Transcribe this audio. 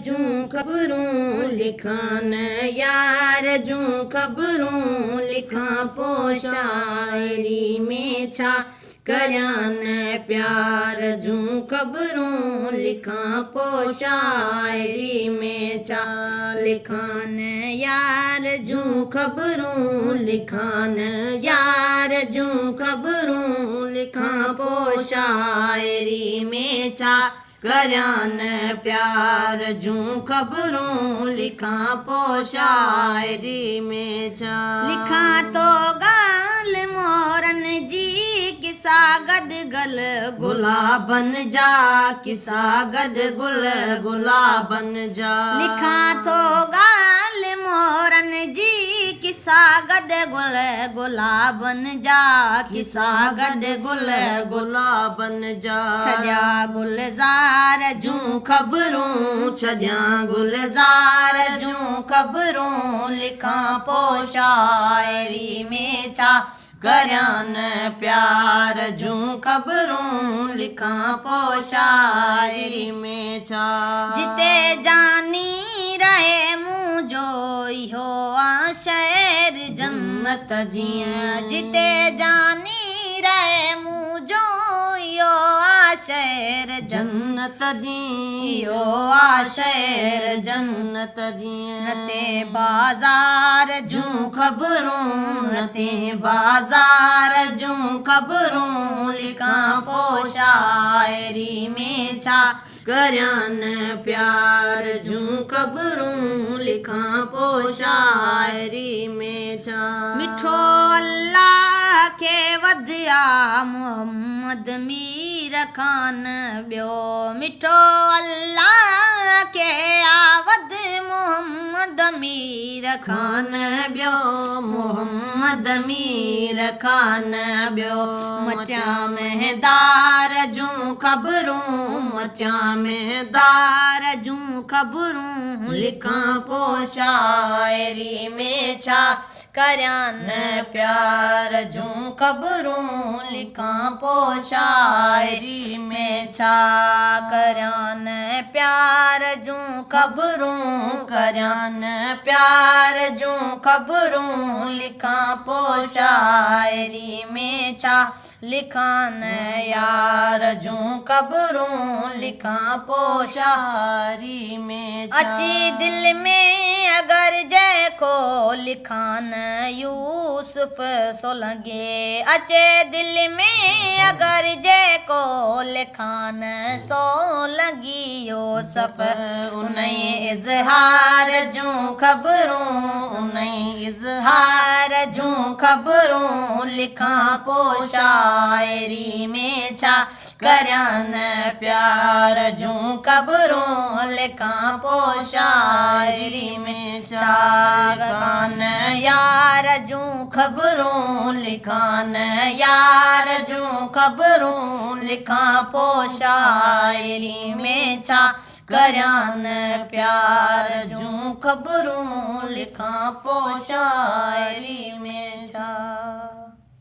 جون خبرون لکان، يار جون خبرون لکان پو شاعري ۾ ڇا ڪريان، پيار جون خبرون لکان پو شاعري ۾ ڇا لکان، يار جون خبرون لکان، يار جون خبرون لکان پو شاعري ۾ ڇا ڪريان، پيار جون خبرون لکان پو شاعري ۾ ڇا لکان. ٿو ڳالهه مورن جي، قصا گڏ گل گلابن جا، قصا گڏ گل گلابن جا. لکان ٿو ڳالهه مورن جي، قصا گڏ گل گلابن جا، قصا گڏ گل گلابن جا. ڇڏيا گلزار جون خبرون، ڇڏيان گلزار جون خبرون لکان پو شاعري ۾ ڇا ڪريان، پيار جون خبرون لکان پو شاعري ۾ ڇا. جتي جاني رهي منهنجو اهو آ شعر جنت جيئن، جتي جاني رهي منهنجو اهو آ شعر جنت جيئن، اهو آ شعر جنت جيئن. نه تي بازار جون خبرون، نه تي بازار جون خبرون لکان پو شاعري ۾ ڇا ڪريان، پيار جون خبرون لکان پو شاعري ۾ ڇا. مٺو الله کي وڌيا محمد مير خان ٻيو، مٺو الله کي آ وڌ محمد مير خان ٻيو، محمد مير خان ٻيو. مچان مهندار جون خبرون، مچان مهندار جون خبرون لکان پو شاعري ۾ ڇا ڪريان، پيار جون خبرون لکان پو شاعري ۾ ڇا ڪريان، پيار جون خبرون ڪريان، پيار جون خبرون لکان پو شاعري ۾ ڇا لکان، يار جون خبرون لکان پو شاعري ۾ ڇا. اچي دل ۾ اگر جيڪو لکان يوسف سولنگي، اچي دل ۾ اگر جيڪو لکان سولنگي يوسف. انهي اظهار جون خبرون، انهي اظهار جون خبرون لکان پو شاعري ۾ ڇا ڪريان، پيار جون خبرون لکان پو شاعري ۾ ڇا لکان، يار جون خبرون لکان، يار جون خبرون لکان پو شاعري ۾ ڇا ڪريان، پيار جون خبرون لکان پو شاعري ۾ ڇا.